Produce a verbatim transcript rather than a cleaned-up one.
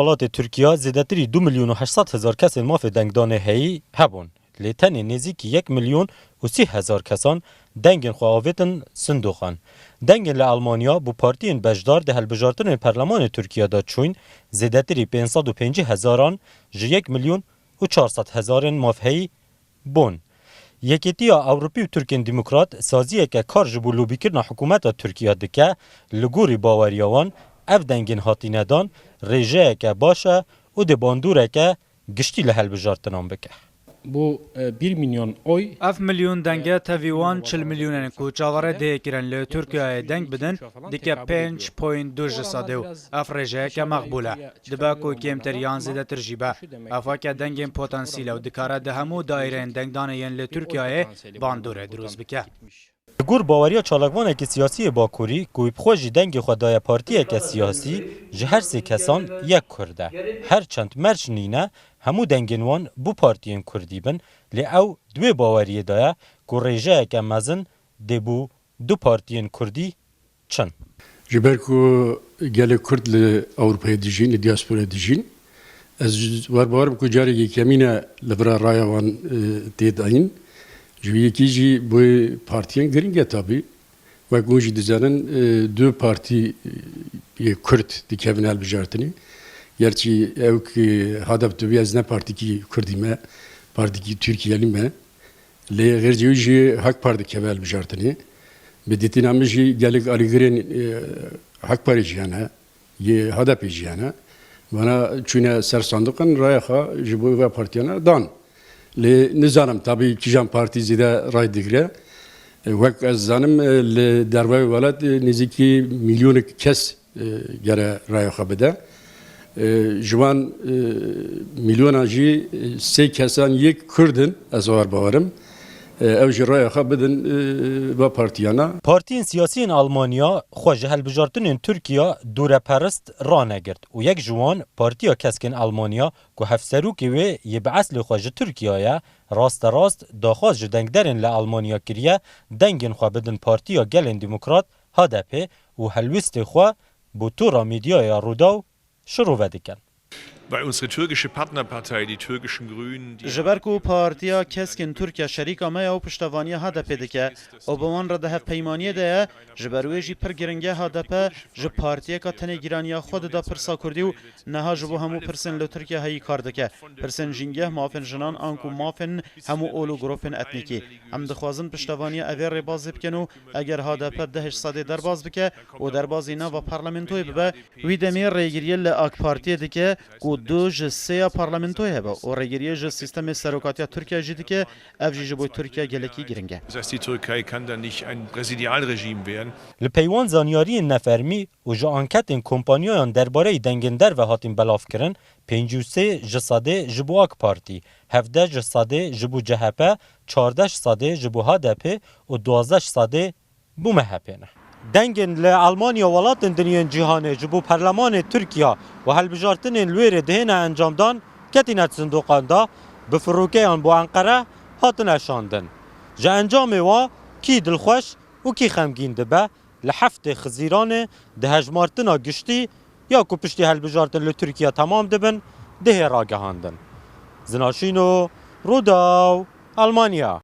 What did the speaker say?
Welatê Tirkiya zêdetirî du milyon û heşt sed hezar kesên mafê dengdanê heyî hebûn. Lê tenê nêzîkî yek milyon û sî hezar kesan dengên xwe avêtin sindoqan. Dengên li Almanya bo partiyên beşdar di hilbijartinên perlemanê Tirkiya de çûyn, zêdetirî pênc sed û pêncî hezaran ji yek milyon û çar sed hezarên mafheyî bûn. Yekêtiya Ewropî û Tirkên Demokrat saziyeke kar ji bo lobîkirina hikûmeta Tirkiya dike, li gorî baweriya wan ev dengên hatîne dan rêjeyeke baş e û dê bandoreke giştî li hilbijartinan bike. Bu e, bir milyon oy. Ev milyon denge tevî wan çil milyonen ku çaverê dê kirin li Tirkiyeyê deng bidin, dike pênc point du ji sedê û ev rêjeyeke meqbûl e. Dibe ku kêmtir yan zêdetir jî be. Ev weke dengên potansîl e û dikare di hemû daîreyên dengdanê yên li Tirkiyeyê bandorê dirust bike. Li gor baweriya çalakvanekî siyasî yê Bakurî, ku wî bi xwe jî dengê xwe daye partiyeke siyasî, ji her sê kesan yek Kurd e. Her çend merc nîne, hemû dengên wan bo partiyên Kurdî bin, lê ew di wê baweriyê de ye ku rêjeyeke mezin dê bo du partiyên Kurdî çin. Ji ber ku gelê Kurd li Ewropayê dijîn, li diasporayê dijîn, ez wer bawer im ku carê yekemîn e li vira raya wan, e, tê dayîn. Ji wî yekî jî bo partiyên giring e tabî. Wek hûn jî dizanin, e, du partî, e, yê Kurd dikevin hilbijartinê. Gerçî ew ki HADEP dibî ez ne partîkî Kurdî me, partîkî Tirkiyelî me. Lê xêrcê wî jî HAK Parti dikeve hilbijartinê. Bi dîtina min jî gelek alîgirên, e, HAK Parê jî hene, yê HADEPê jî hene. Vana çûne ser sandiqan raya xwe ji bo vê partiyana dan. Lê nizanim tabî kîjan partî zêde ray digire. E, wek ez zanim, e, li dervayê welat, e, nêzîkî milyonek kes e, gere raya xwe bide. E, ji wan, e, milyona jî, e, sê kesan yek Kurd in, ez wer bawer im. E, ew jî raya xwe bidin, e, va partiyana. Partiyên siyasî yên Almanya xwe ji hilbijartinên Tirkiya dûreperist ranegirt û yek ji wan Partiya Keskên Almanya ku hevserokê wê yê bi eslê xwe ji Tirkiya ye, rasterast daxwaz ji dengderên li Almanya kiriye, dengên xwe bidin Partiya Gelên Demokrat, HDP, û helwestê xwe bo tora medyaya Rûdaw şirove dikin. Weil unsere türkische Partnerpartei, die türkischen Grünen, die Ji ber ku Partiya Keskên Tirkiye şerîka me ye û piştevaniya HDP dike û bi wan re di hevpeymaniyê de ye, ji ber wê jî pir giring e HDP ji partiyeka tenê gîraniya xwe dida pirsa Kurdî û niha ji bo hemû pirsên li Tirkiye heyî kar dike. Pirsên jîngeh, mafên jinan anku mafên hemû ol û grûpên etnîkî. Em dixwazin piştevaniya evê rêbazê bikin û eger HDP deh ji sedê derbas bike û derbazî nava parlamentoyê bibe, wî demê rêgiriyê li AK Partiyê dike ku du ji sê ya parlamentoyê hebe û rêgiriyê ji sîstemê serokatiya Tirkiye jî dike, ev jî ji bo Tirkiye gelekî giring e. Das heißt, die Türkei kann dann nicht ein Präsidialregime werden. Li peywan zanyariyên nefermî û ji anketên kompanyayan derbareyî dengên derve hatin belavkirin, pêncî û sê ji sedê ji bo AK Partî, hevdeh ji sedê ji bo CHP, çardeh ji sedê ji bo HDP û duwazdeh ji sedê bo MHP ne. Dengên li Almanya welatên din yên cîhanê ji bo perlemanê Tirkiya û hilbijartinên li wêrê dihêne encamdan ketîne sindoqan de, bi firokeyan bo Enqere hatine şandin. Ji encamê wa kî dilxweş û kî xemgîn dibe, li heftê Xizîranê di hejmartina giştî ya ku piştî hilbijartin li Tirkiye temam dibin, dihê ragihandin. Zina Şîno, Rûdaw, Almanya.